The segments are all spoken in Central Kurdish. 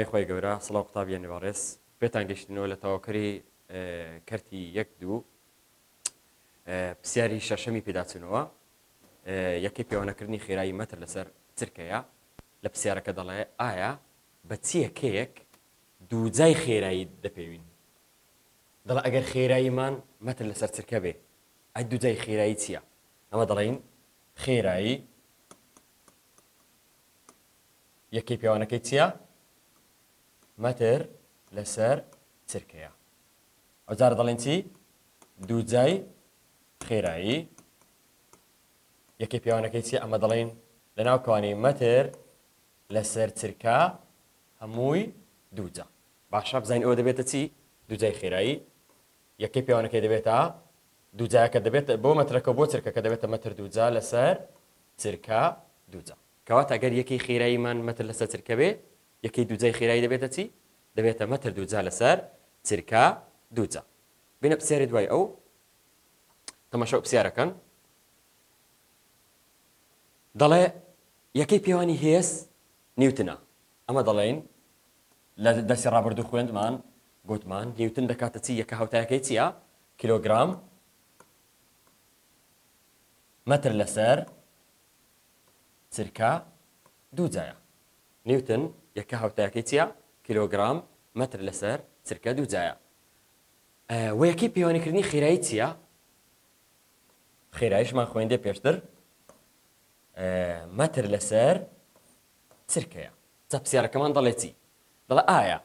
ناوی خوای گەورە سڵاو قوتابیانی بەڕێز پێتان گەشتینەوە لە تەواوکەری کەرتی یەک دوو پرسیاری شەشەمی پێداچوونەوە یەکەی پێوانەکردنی خێرایی مەتر لەسەر چرکەیە لە پرسیارەکە دەڵێ ئایا بە چ یەکەیەک دووجای خێرایی دەپێوین دەڵێ ئەگەر خێراییمان مەتر لەسەر چرکە بێ ئەی دووجای خێرایی چییە ئەمە دەڵێین خێرایی یەکەی پێوانەکەی چییە؟ مەتر لەسەر چرکەیە. ئەوجارە دەڵێن چی؟ دووجای خێرایی یەکەی پێوانەکەی چییە؟ ئەمە دەڵێن لەناو کەوانەی مەتر لەسەر چرکە هەمووی دووجا. باشە بزانین ئەوە دەبێتە چی؟ دووجای خێرایی یەکەی پێوانەکەی دەبێتە دووجایەکە دەبێت بۆ مەترەکە بۆ چرکەکە دەبێتە مەتر دووجا لەسەر چرکە دووجا. کەواتە گەر یەکەی خێراییمان مەتر لەسەر چرکە بێ، یەکەی دووجای خێرایی دەبێتە چی؟ دەبێتە مەتر دووجا لەسەر چرکە دووجا. بێینە پرسیاری دوای ئەو. تەماشا ئەو پرسیارەکەن. دەڵێ یەکەی پێوانی هێز نیوتنە. ئەمە دەڵێین لە دەرسی ڕابردوو خوێندمان گوتمان نیوتن دەکاتە چی؟ یەکە هاوتایەکەی چییە؟ کیلۆگرام مەتر لەسەر چرکە دووجایە. نیوتن یەکە هاوتایەکەی چییە؟ کیلۆگرام مەتر لەسەر چرکە دووجایە. وە یەکەی پێوانەکردنی خێرایی چییە؟ خێراییشمان خوێندێ پێشتر مەتر لەسەر چرکەیە. جا پرسیارەکەمان دەڵێ چی؟ دەڵێ ئایا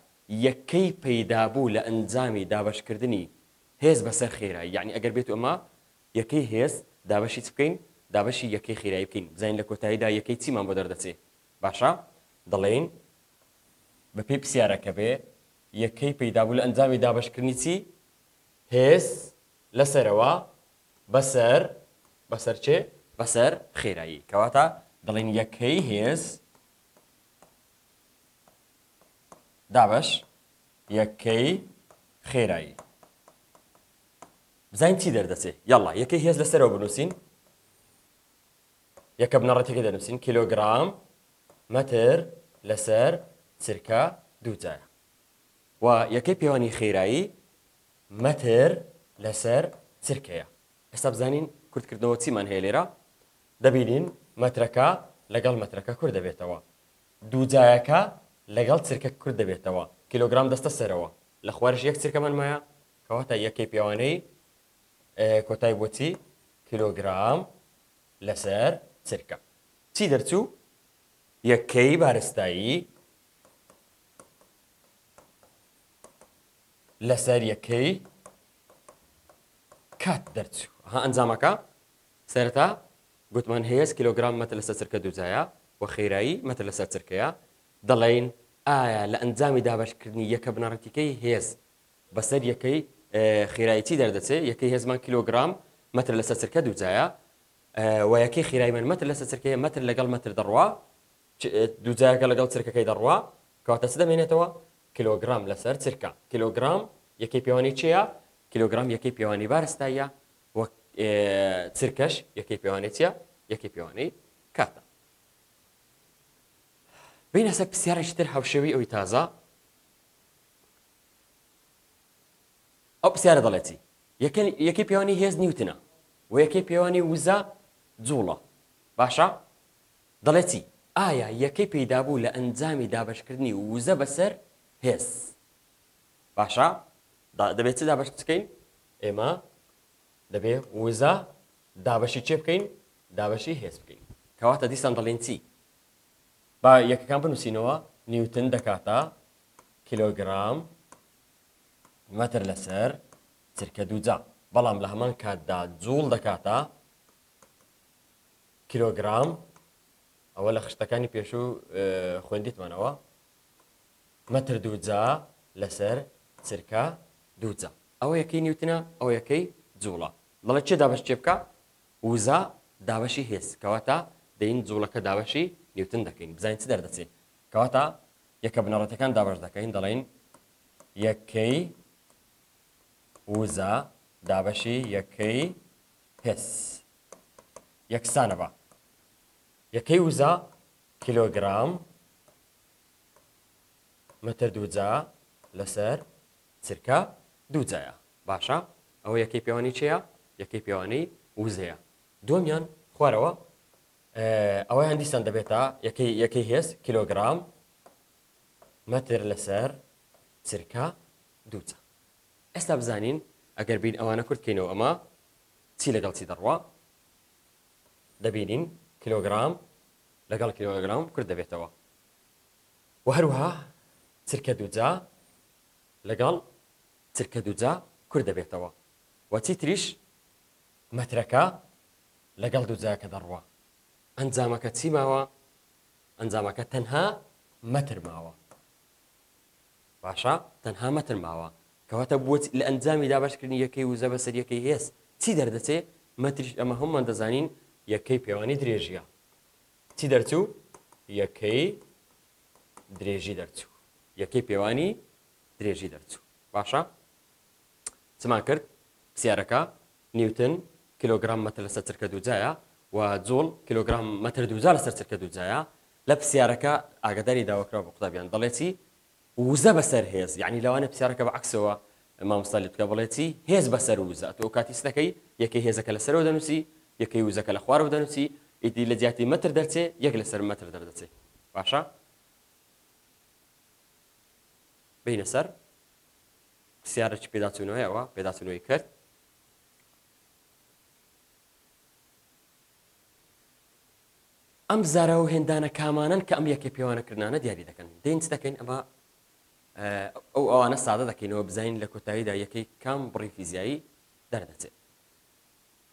یەکەی پەیدابوو لە ئەنجامی دابەشکردنی هێز بەسەر خێرایی یەعنی ئەگەر بێتو ئەمە یەکەی هێز دابەشی چ بکەین؟ دابەشی یەکەی خێرایی بکەین بزانین لە کۆتاییدا یەکەی چیمان بۆ دەردەچێ باشە دەڵێین بەپێی پرسیارەکە بێ یەکەی پەیدابوو لە ئەنجامی دابەشکردنی چی؟ هێز لەسەرەوە بەسەر بەسەر چێ؟ بەسەر خێرایی کەواتە دەڵێین یەکەی هێز دابەش یەکەی خێرایی بزانین چی دەردەچێ یاڵا یەکەی هێز لەسەرەوە بنووسین یەکە بنەڕەتەکە دەنووسین کیلۆگرام مەتر لەسەر چرکە دووجایە و یەکەی پێوانی خێرایی مەتر لەسەر چرکەیە. ئێستا بزانین کورتکردنەوە چیمان هەیە لێرە؟ دەبینین مەترەکە لەگەڵ مەترەکە کورت دەبێتەوە. دووجایەکە لەگەڵ چرکە کورت دەبێتەوە. کیلۆگرام دەستە سەرەوە. لە خوارش یەک چرکەمان مایە. کەواتە یەکەی پێوانەی کۆتای بۆ چی؟ کیلۆگرام لەسەر چرکە. چی دەرچوو؟ یەکەی بارستایی لەسەر یەکەی کات دەرچوو. ها ئەنجامەکە سەرەتا گوتمان هێز کیلۆگرام مەتر لەسەر چرکە دووجایە و خێرایی مەتر لەسەر چرکەیە. دەڵێین ئایا لە ئەنجامی دابەشکردنی یەکە بنەڕەتیکەی هێز بەسەر یەکەی خێرایی چی دەردەچێ؟ یەکەی هێزمان کیلۆگرام مەتر لەسەر چرکە دووجایە و یەکەی خێراییمان مەتر لەسەر چرکەیە، مەتر لەگەڵ مەتر دەڕوا، دووجایەکە لەگەڵ چرکەکەی دەڕوا، کەواتە چ دەمێنێتەوە؟ کیلۆگرام لەسەر چرکە. کیلۆگرام یەکەی پێوانی چییە؟ کیلۆگرام یەکەی پێوانی بارستاییە و چرکەش یەکەی پێوانی چییە؟ یەکەی پێوانی کاتە. بینە سەر پرسیارێکی تر هاوشێوەی ئەوی تازە. ئەو پرسیارە دەڵێت چی؟ یەکەی پێوانی هێز نیوتنە و یەکەی پێوانی وزە جوڵە. باشە؟ دەڵێت چی؟ ئایا یەکەی پەیدابوو لە ئەنجامی دابەشکردنی وزە بەسەر هێز؟ باشە دەبێت چ دابەش بکەین؟ ئێمە دەبێ وزە دابەشی چێ بکەین؟ دابەشی هێز بکەین. کەواتە دیسان دەڵێین چی؟ با یەکەکان بنووسینەوە، نیوتن دەکاتە کیلۆگرام مەتر لەسەر چرکە دووجا، بەڵام لە هەمان کاتدا جووڵ دەکاتە کیلۆگرام، ئەوە لە خشتەکانی پێشوو خوێندیتمانەوە، مەتر دووجا لەسەر چرکە دووجا. ئەوە یەکەی نیوتنە، ئەوە یەکەی جووڵە. دەڵێت کێ دابەش کێ بکا؟ وزە دابەشی هێز. کەواتە دێین جووڵەکە دابەشی نیوتن دەکەین بزانین چ دەردەچێ. کەواتە یەکە بنەڕەتیەکان دابەش دەکەین دەڵێین یەکەی وزە دابەشی یەکەی هێز یەکسانە بە یەکەی وزە کیلۆگرام مەتر دووجا لەسەر چرکە دووجایە. باشە ئەوە یەکەی پێوانی چییە؟ یەکەی پێوانی وزەیە. دووەمیان خوارەوە ئەوەیان دیسان دەبێتە یەکەی یەکەی هێز کیلۆگرام مەتر لەسەر چرکە دووجا. ئێستا بزانین ئەگەر بین ئەوانە کورت کەینەوە ئەمە چی لەگەڵ چی دەڕوا؟ دەبینین کیلۆگرام لەگەڵ کیلۆگرام کورت دەبێتەوە و هەروەها چرکە دووجا لەگەڵ چرکە دووجا کورت دەبێتەوە و چیتریش مەترەکە لەگەڵ دووجاکە دەڕوا. ئەنجامەکە چی ماوە؟ ئەنجامەکە تەنها مەتر ماوە. باشە تەنها مەتر ماوە کەواتە بۆچ لە ئەنجامی دابەشکردنی یەکەی وزە بەسەر یەکەی هێز چی دەردەچێ؟ مەتریش ئەمە هەموومان دەزانین یەکەی پێوانی درێژیە. چی دەرچوو؟ یەکەی درێژی دەرچوو. یەکەی پێوانی درێژی دەرچوو. باشە چمان کرد؟ پرسیارەکە نیوتن کیلۆگرام مەتر لەسەر چرکە دووجایە و جوڵ کیلۆگرام مەتر دووجا لەسەر چرکە دووجایە. لە پرسیارەکە ئاگاداری داواکراو بە قوتابیان دەڵێ چی؟ وزە بەسەر هێز، یەعنی لەوانەیە پرسیارەکە بە عەکسەوە مامۆستا لێت بکا بڵێ چی؟ هێز بەسەر وزە. تۆ ئەو کاتی چ دەکەی؟ یەکەی هێزەکە لەسەرەوە دەنووسی، یەکەی وزەکە لە خوارەوە دەنووسی، ئیدی لە جیاتی مەتر دەرچێ یەک لەسەر مەتر دەردەچێ. باشە بێینە سەر پرسیارێکی پێداچوونەوەی ئەوە پێداچوونەوەی کرد. ئەم زاراوە و هێندانە کامانەن کە ئەم یەکەی پێوانەکردنانە دیاری دەکەن؟ دێین چ دەکەین؟ ئەمە ئەو ئەوانە سادە دەکەینەوە بزانین لە کۆتاییدا یەکەی کام بڕی فیزیایی دەردەچێت.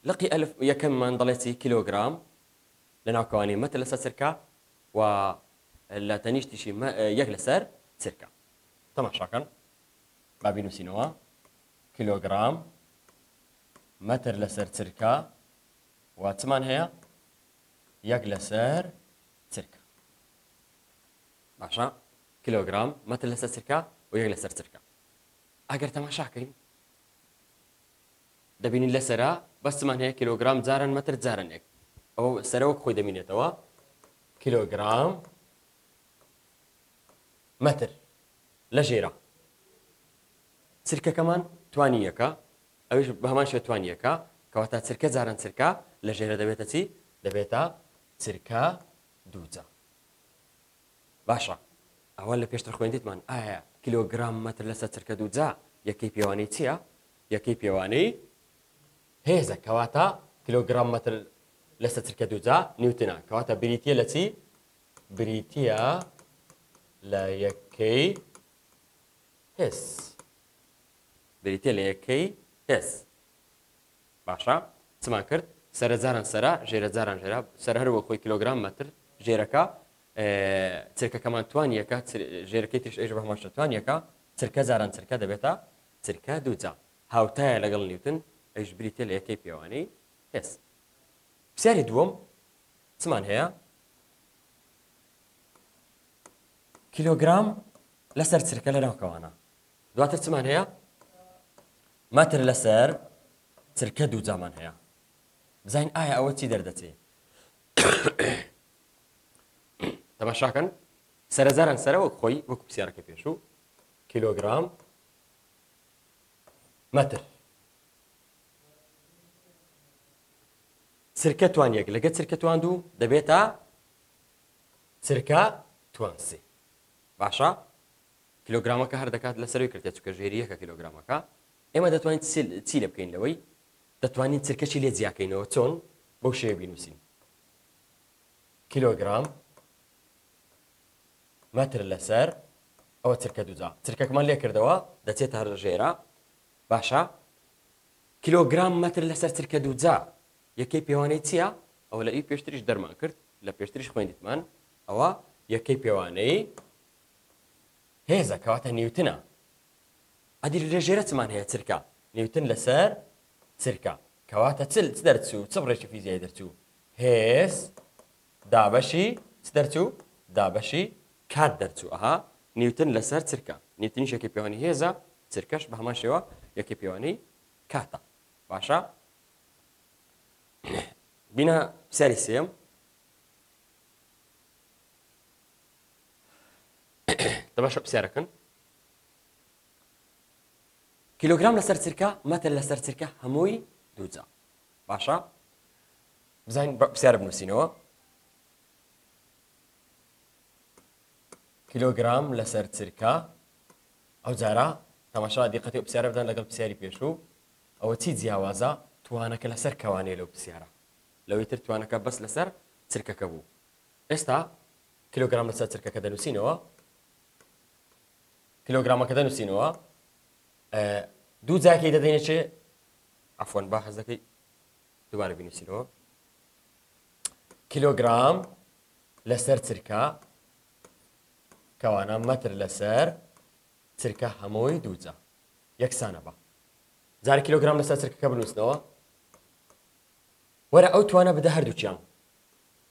لقی ئەلف یەکەممان دەڵێت چی؟ کیلۆگرام لە ناو کەوانەی مەتر لەسەر چرکە و لە تەنیشتیشی یەک لەسەر چرکە. تەماشاکەن با بینووسینەوە کیلۆگرام مەتر لەسەر چرکە و چمان هەیە؟ یەک لەسەر چرکە. باشە کیلۆگرام مەتر لەسەر چرکە و یەک لەسەر چرکە. ئەگەر تەماشاکەین دەبینین لەسەرە بەس چمان هەیە کیلۆگرام جاران مەتر جاران یەک، ئەوە سەرە وەک خۆی دەمینێتەوە کیلۆگرام مەتر لە ژێرە چرکەکەمان توانی یەکە ئەویش بە هەمان شێوە توانی یەکە، کەواتە چرکە جاران چرکە لە ژێرە دەبێتە چی؟ دەبێتە چرکە دووجا. باشە ئەوە لە پێشتر خوێندیتمان ئایا کیلۆگرام مەتر لەسەر چرکە دووجا یەکەی پێوانەی چییە؟ یەکەی پێوانەی هێزە، کەواتە کیلۆگرام مەتر لەسەر چرکە دووجا نیوتنە، کەواتە بریتییە لە چی؟ بریتییە لە یەکەی هێز. بریتیە لە یەکەی هێز. باشە چمان کرد؟ سەرە جاران سەرە، ژێرە جاران ژێرە، سەرە هەر وەک خۆی کیلۆگرام مەتر، ژێرەکە چرکەکەمان توان یەکە، ژێرەکەی تریش ئەویش بە هەمان شتە توان یەکە، چرکە جاران چرکە دەبێتە چرکە دووجا. هاوتایە لەگەڵ نیوتن، ئەویش بریتیە لە یەکەی پێوانەی هێز. پرسیاری دووەم چمان هەیە؟ کیلۆگرام لەسەر چرکە لەناو کەوانە. دواتر چمان هەیە؟ مەتر لەسەر چرکە دووجامان هەیە. بزانین ئایا ئەوە چی دەردەچێ؟ تەماشاکەن سەرەزاران سەرە وەک خۆی وەکو پرسیارەکە پێشوو کیلۆگرام مەتر چرکە توان یەک لەگە چرکە توان دوو دەبێتە چرکە توان سێ. باشە کیلۆگرامەکە هەر دەکات لەسەروی کرتە چونکە ژێری یەکە کیلۆگرامەکە. ئێمە دەتوانین چی لێ بکەین لەوەی دەتوانین چرکەچی لێ جیاکەینەوە چۆن بەو شێوە بینوسین کیلۆگرام مەتر لەسەر ئەوە چرکە دوجا چرکەکەمان لێ کردەوە دەچێتە هەر ژێرە باشە کیلۆگرام مەتر لەسەر چرکە دوجا یەکەی پێوانەی چییە؟ ئەوە لە ئی پێشتریش دەرمان کرد لە پێشتریش خوێندیتمان ئەوە یەکەی پێوانەی هێزە کەواتە نیوتنە. ئەدی لە ژێرە چمان هەیە چرکە نیوتن لەسەر چرکە کەواتە چل چ دەرچوو چ بڕێکی فیزیایی دەرچوو هێز دابەشی چ دەرچوو دابەشی کات دەرچوو ئەها نیوتن لەسەر چرکە نیوتنیش یەکەی پێوانی هێزە چرکەش بە هەمان شێوە یەکەی پێوانی کاتە باشە بینە پرسیاری سێم. تەماشا پرسیارەکەن. کیلۆگرام لەسەر چرکە، مەتر لەسەر چرکە هەمووی دووجا. باشە بزانین پرسیارە بنووسینەوە. کیلۆگرام لەسەر چرکە ئەو جارە تەماشا دیقەتی ئەو پرسیارە بدەن لەگەڵ پرسیاری پێشوو ئەوە چی جیاوازە توانەکە لەسەر کەوانەیە لەو پرسیارە لەوەی تر توانەکە بەس لەسەر چرکەکە بوو ئێستا کیلۆگرام لەسەر چرکەکە دەنووسینەوە کیلۆگرامەکە دەنووسینەوە دوو جاکەی دەدەینە چێ عفوەن با حەز دەکەی دووبارە بینووسینەوە کیلۆگرام لەسەر چرکە کەوانە مەتر لەسەر چرکە هەمووی دووجا یەکسانە بە جارە کیلۆگرام لەسەر چرکەکە بنووسنەوە وەرە ئەو توانە بدە هەردووکیان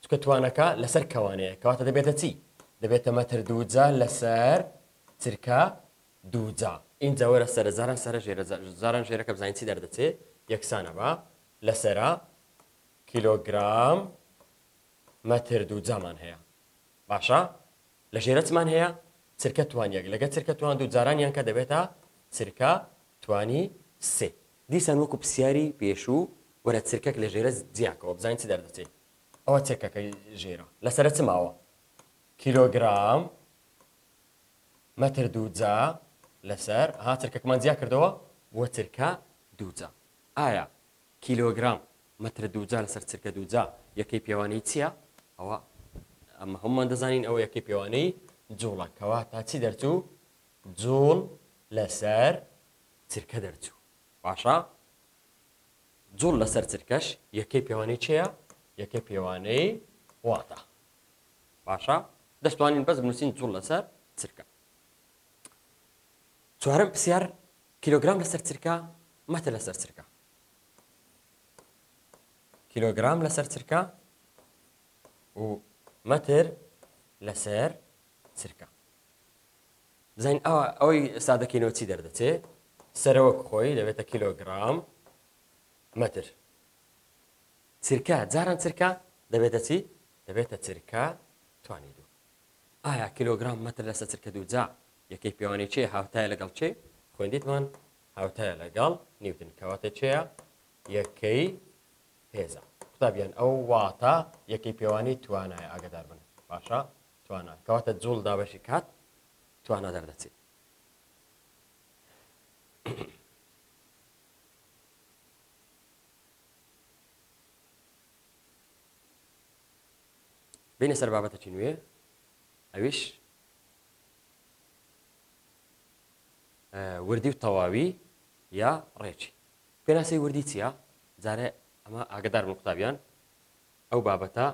چونکە توانەکە لەسەر کەوانەیە کەواتە دەبێتە چی؟ دەبێتە مەتر دووجا لەسەر چرکە دووجا ئینجا وەرە سەرە جاران سەرە ژێرە جاران ژێرەکە بزانین چی دەردەچێ یەکسانە بە لەسەرە کیلۆگرام مەتر دووجامان هەیە باشە لە ژێرە چمان هەیە چرکە توان یەک لەگە چرکە توان دوو جارانیان کە دەبێتە چرکە توانی سێ. دیسان وەکو پسیاری پێشوو وەرە چرکەک لە ژێرە جیاکەوە بزانین چ دەردەچێ. ئەوە چرکەکەی ژێرە لەسەرە چ ماوە؟ کیلۆگرام مەتر دووجا لەسەر ها چرکەکەمان جیا کردەوە بووە چرکە دووجا. ئایا کیلۆگرام مەتر دووجا لەسەر چرکە دووجا یەکەی پێوانەی چییە؟ ئەوە ئەمە هەموومان دەزانین ئەوە یەکەی پێوانەی جووڵە. کەواتە چی دەرچوو؟ جووڵ لەسەر چرکە دەرچوو. باشە جوڵ لەسەر چرکەش یەکەی پێوانەی چێە؟ یەکەی پێوانەی واتە. باشە دەشتوانین بەس بنووسین جوڵ لەسەر چرکە. چوارەم پرسیار کیلۆگرام لەسەر چرکە مەتر لەسەر چرکە. کیلۆگرام لەسەر چرکە و مەتر لەسەر چرکە. بزانین ئەوە ئەوەی سادەکەینەوە چی دەردەچێ سەرە وەک خۆی دەبێتە کیلۆگرام مەتر چرکە جاران چرکە دەبێتە چی دەبێتە چرکە توانی دوو ئایا کیلۆگرام مەتر لەسەر چرکە دووجا یەکەی پێوانی چێ هاوتایە لەگەڵ چێ خوێندیتمان هاوتایە لەگەڵ نیوتن کەواتە چێە یەکەی هێزە قوتابیان ئەو واتە یەکەی پێوانی توانایە ئاگدار بن باشە توانا کەواتە جوڵ دابەشی کات توانا دەردەچێت. بینە سەر بابەتەکی نوێ ئەویش وردی و تەواوی یا ڕێکی پێناسەی وردی چییە؟ جارێ ئەمە ئاگدار بن قوتابیان ئەو بابەتە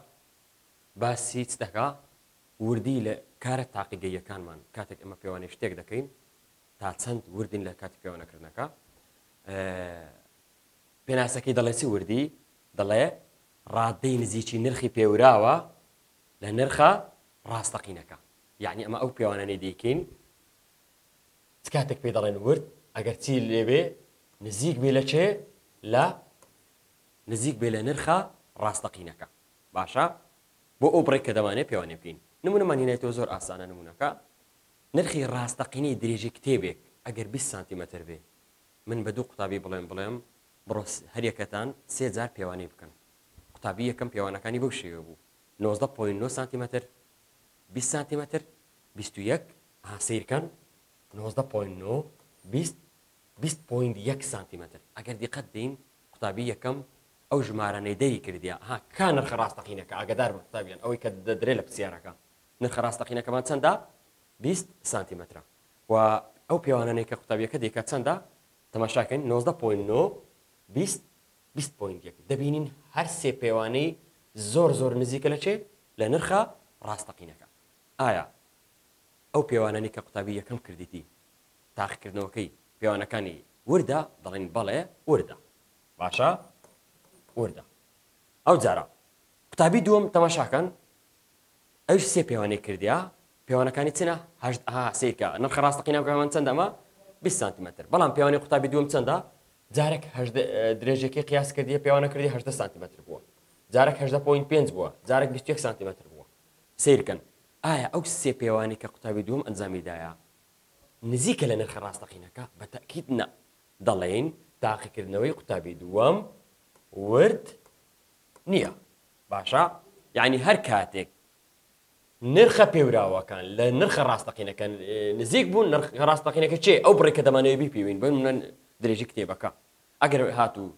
باسی چ دەکا؟ وردی لە کارە تاقیگەییەکانمان، کاتێک ئێمە پێوانەی شتێک دەکەین تا چەند وردین لە کاتی پێوانەکردنەکە. پێناسەکەی دەڵێ چی وردی؟ دەڵێ ڕادەی نزیکی نرخی پێوراوە لە نرخە ڕاستەقینەکە. یەعنی ئەمە ئەو پێوانانەی دەیکەین چ کاتێک پێی دەڵێن ورد؟ ئەگەر چی لێبێ نزیک بێ لە چێ؟ لە نزیک بێ لە نرخە ڕاستەقینەکە. باشە بۆ ئەو بڕێک کە دەمانەوێت پێوانێ بکەین نمونەمان هینایتەوە زۆر ئاسانە نمونەکە نرخی ڕاستەقینەی درێژی کتێبێک ئەگەر 20 سانتیمەتر بێ من بە دوو قوتابی بڵێم بڵێم بڕۆ هەریەکەتان سێ جار پێوانەی بکەن قوتابی یەکەم پێوانەکانی بەو شێوە بوو 19.9 سانتیمەتر 20 سانتیمەتر 21 ها سەیرکەن 19.9 20 20.1 سانتیمەتر ئەگەر دیقەت دەین قوتابی یەکەم ئەو ژمارانەی دەری کردیە ها کا نرخە ڕاستەقینەکە ئاگەدار بن قوتابیان ئەوەی کە دەدرێ لە پرسیارەکە نرخە ڕاستەقینەکەمان چەندە 20 سانتیمەترە و ئەو پێوانانەی کە قوتابیەکە دەیکات چەندە تەماشاکەین 19.9 20 20 point یەک دەبینین هەر سێ پێوانەی زۆر زۆر نزیکە لە چێ لە نرخە ڕاستەقینەکە ئایا ئەو پێوانانەی کە قوتابی یەکەم کردیتی تاقیکردنەوەکەی پێوانەکانی وردە دەڵێن بەڵێ وردە باشە وردە ئەو جارە قوتابی دووەم تەماشاکەن ئەوش سێ پێوانەی کردیا پێوانەکانی چنە هەشت ها سیرکە نرخە ڕاستەقینەکەمان چەندە ئەمە 20 سانتیمەتر بەڵام پێوانی قوتابی دووەم چەندە جارێک درێژەکەی قیاس کردیە پێوانە کردی 18 سانتیمەتر بووە جارێک 18.5 بووە جارێک 21 سانتیمەتر بووە سیرکەن. ئایا ئەو سێ پێوانەی کە قوتابی دووەم ئەنجامی دایە نزیکە لە نرخە ڕاستەقینەکە؟ بە تەئکید نا. دەڵێین تاقیکردنەوەی قوتابی دووەم ورد نییە. باشە یانی هەر کاتێک نرخە پێوراوەکان لە نرخە ڕاستەقینەکە نزیک بوون نرخە ڕاستەقینەکە چێ ئەو بڕێک کە دەمانەوێت بیپێوین بۆ نمونە درێژی کتێبەکە ئەگەر هاتوو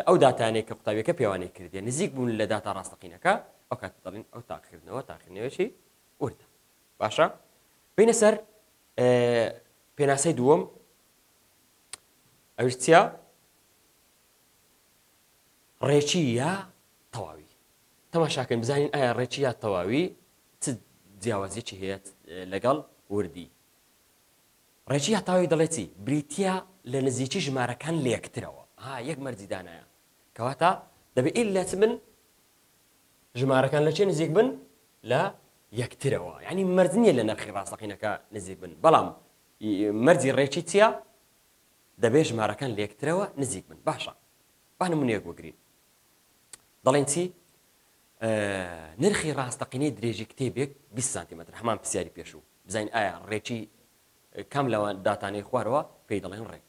ئەو داتانەی کە قوتابیەکە پێوانەی کردیە نزیک بوون لە داتا ڕاستەقینەکە ئەو کاتە دەڵێن ئەو تاقیکردنەوە تاقیکردنەوەیەکی وردە. باشە بینە سەر پێناسەی دووەم ئەویش چییە؟ ڕێکی یا تەواوی تەماشاکەین بزانین ئایا ڕێکی یا تەواوی چ جیاوازیەکی هەیە لەگەڵ وردی. ڕێکی هەتاوی دەڵێ چی؟ بریتییە لە نزیکی ژمارەکان لە یەکترەوە. ها یەک مەرجی دانایە. کەواتە دەبێ ئیلا چ بن؟ ژمارەکان لە چێ نزیک بن؟ لە یەکترەوە. یعنی مەرج نییە لە نرخی ڕاستەقینەکە نزیک بن. بەڵام مەرجی ڕێکی چییە؟ دەبێ ژمارەکان لە یەکترەوە نزیک بن. باشە با نمونەیەک وەگرین. دەڵێن چی؟ نرخی ڕاستەقینەی درێژی کتێبێک 20 سانتیمەتر هەمان پرسیاری پێشوو بزانین ئایا ڕێکی کام لەوان داتانەی خوارەوە پێی دەڵێن ڕێک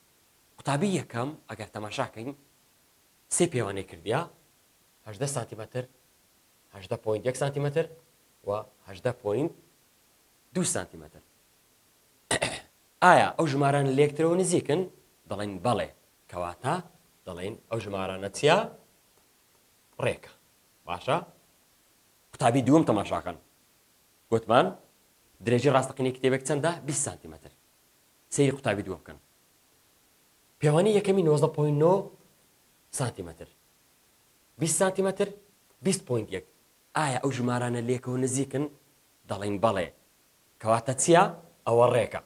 قوتابی یەکەم ئەگەر تەماشاکەین سێ پێوانەی کردیا 18 سانتیمەتر 18.1 سانتیمەتر و 18.2 سانتیمەتر ئایا ئەو ژمارانە لێکترەوە نزیکن دەڵێن بەڵێ کەواتە دەڵێن ئەو ژمارانە چییە ڕێکە باشە قوتابی دووەم تەماشاکەن گوتمان درێژی ڕاستەقینەی کتێبێک چەندە؟ 20 سانتیمەتر. سەیری قوتابی دووەم بکەن. پێوانەی یەکەمی 19.9 سانتیمەتر. 20 سانتیمەتر 20.1. ئایا ئەو ژمارانە لێکەوە نزیکن؟ دەڵێین بەڵێ. کەواتە چییە؟ ئەوە ڕێکە.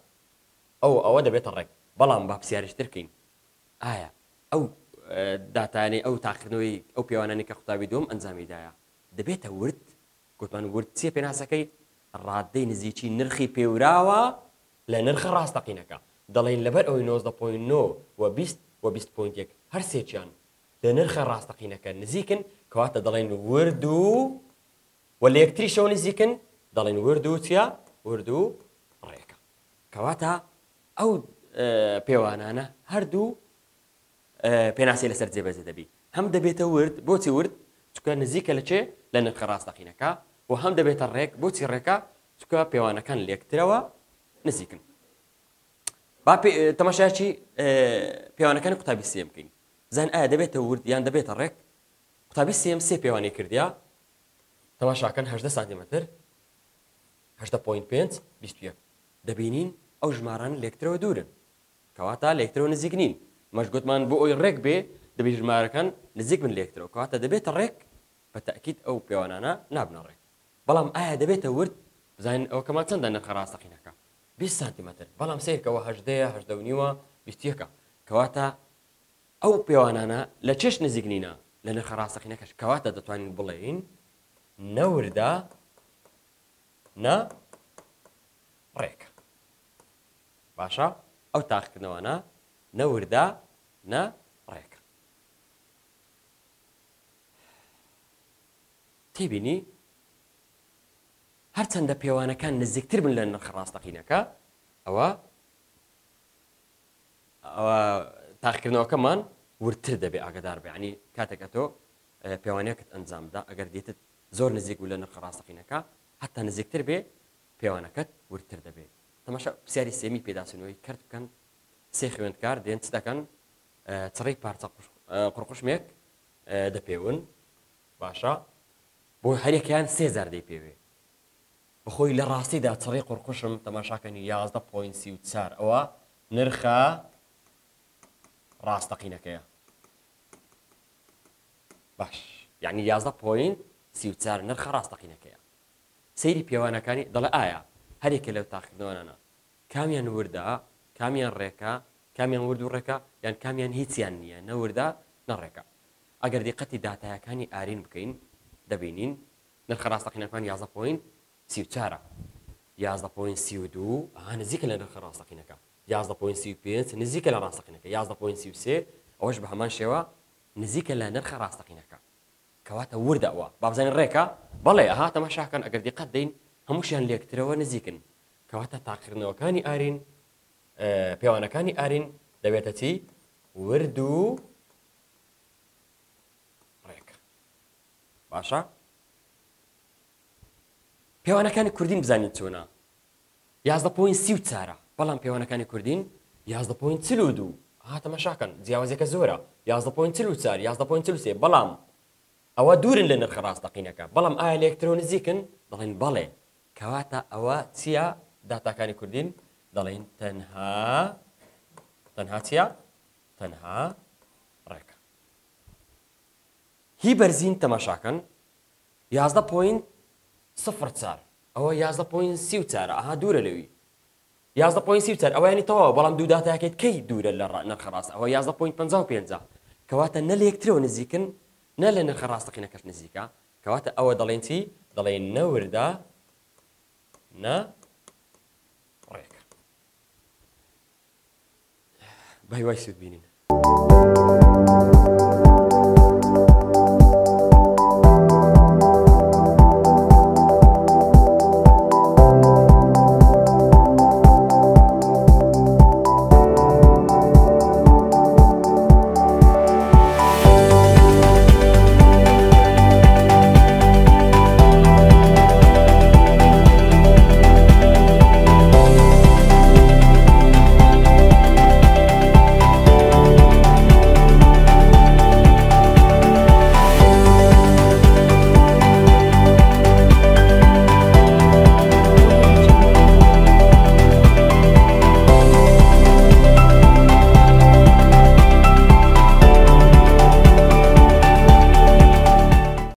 ئەو ئەوە دەبێتە ڕێک. بەڵام با پرسیارێکی تر بکەین. ئایا ئەو داتایانەی ئەو تاقیکردنەوەی ئەو پێوانانەی کە قوتابی دووەم ئەنجامی دایە دەبێتە ورد؟ گوتمان ورد چیە پێناسەکەی؟ ڕاددەی نزیکی نرخی پێوراوە لە نرخە ڕاستەقینەکە. دەڵێین لەبەر ئەوەی 19 point نۆ و 20 و 20 point یەک هەر سێکیان لە نرخە ڕاستەقینەکە نزیکن، کەواتە دەڵێین ورد و و لە یەکتریشەوە نزیکن، دەڵێین ورد و چیە؟ ورد و ڕێکە. کەواتە ئەو پێوانانە هەردوو پێناسەی لەسەر جێبەجێ دەبی هەم دەبێتە ورد بۆچی ورد چونکە نزیکە لە چێ لە نرخە ڕاستەقینەکە و هەم دەبێتە ڕێک بۆچی ڕێکە چونکە پێوانەکان لێکترەوە نزیکن با تەماشاچی پێوانەکانی قوتابی سێم بکەین زان ئایا دەبێتە ورد یان دەبێتە ڕێک قوتابی سێم سێ پێوانی کردیا تەماشاکەن 18 سانتیمەتر 18.5 21 دەبینین ئەو ژمارانە لێکترەوە دوورن کەواتە لە یەکترەوە نزیک نین. ئەمەش گوتمان بۆ ئەوەی ڕێک بێ دەبێ ژمارەکان نزیک بن لە یەکترەوە. کەواتە دەبێتە ڕێک، بە تەئکید ئەو پێوانانە نابنە ڕێک. بەڵام ئایا دەبێتە ورد؟ بزانین ئەوەکەمان چەندە نرخە ڕاستەقینەکە؟ 20 سانتیمەتر. بەڵام سەیرکە ئەوە هەژدەیە، هەژدە و نیوە، 21ە. کەواتە ئەو پێوانانە لە چێش نزیک نینە؟ لە نرخە ڕاستەقینەکەش. کەواتە دەتوانین بڵێین نە وردە نە ڕێکە. باشە ئەو تاقیکردنەوانە نە وردە نە ڕێکە. تێبینی، هەرچەندە پێوانەکان نزیکتر بن لە نرخە ڕاستەقینەکە ئەوە ئەوە تاقیکردنەوەکەمان وردتر دەبێ. ئاگدار بێ ینی کاتێک ئەتۆ پێوانەکەت ئەنجامدا ئەگەر دیتت زۆر نزیک بوو لە نرخە ڕاستەقینەکە حتا نزیکتر بێ پێوانەکەت وردتر دەبێ. تەماشا پرسیاری سێمی پێداچوونەوەی کەرت بکەن، سێ خوێندکار دێن چ دەکەن؟ چڕی پارچە قوڕقوشمێک دەپێون، باشە بۆ هەریەکەیان سێ جار دەیپێوێ. بەخۆی لە ڕاستیدا چڕی قوڕقوشم تەماشاکەنی 11.34 ئەوە نرخە ڕاستەقینەکەیە. باش یعنی 11.34 نرخە ڕاستەقینەکەیە. سەیری پێوانەکانی دەڵێ ئایا هەریەکە لەو تاقیکردنەوانانە کامیان وردە کامیان ڕێکە کامیان ورد و ڕێکە یان کامیان هیچیان نییە نە وردە نە ڕێکە ئەگەر دیقەتی داتایەکانی ئارین بکەین دەبینین نرخە ڕاستەقینەکان 11 point 34 11 point 32 ئەها نزیکە لە نرخە ڕاستەقینەکە 11 point 35 نزیکە لە ڕاستەقینەکە 11 point 33 ئەوەش بە هەمان شێوە نزیکە لە نرخە ڕاستەقینەکە کەواتە وردە ئەوە با بزانین ڕێکە؟ بەڵێ ئەها تەماشاکەن ئەگەر دیقەت دەین هەمووشیان لێکترەوە نزیکن. کەواتە تاقیکردنەوەکانی ئارین، پێوانەکانی ئارین دەبێتە چی؟ ورد و ڕێک. باشە پێوانەکانی کوردین بزانین چۆنە؟ 11 point سی و چارە بەڵام پێوانەکانی کوردین 11 point 42 ها تەماشاکەن جیاوازیەکە زۆرە 11 point 44 11 point 43 بەڵام ئەوە دوورن لە نرخە ڕاستەقینەکە بەڵام ئایا لە یەکترەوە نزیکن دەڵێن بەڵێ کەواتە ئەوە چییە داتاکانی کوردین دەڵێن تەنها تەنها چییە تەنها ڕێکە هی بەرزین تەماشاکەن 11 point 04 ئەوە 11 point 34 ئەها دوورە لەوی 11 point 34 ئەوە ینی تەواو بەڵام دوو داتاکەیت کەی دوورە لە نرخە ڕاست ئەوە 11 point 55 کەواتە نە لە یەکترەوە نزیکن نە لە نرخە ڕاستەقینەکەش نزیکە کەواتە ئەوە دەڵێن چی؟ دەڵێن نە وردە نە ڕێکە. بە هیوای سوود بینین.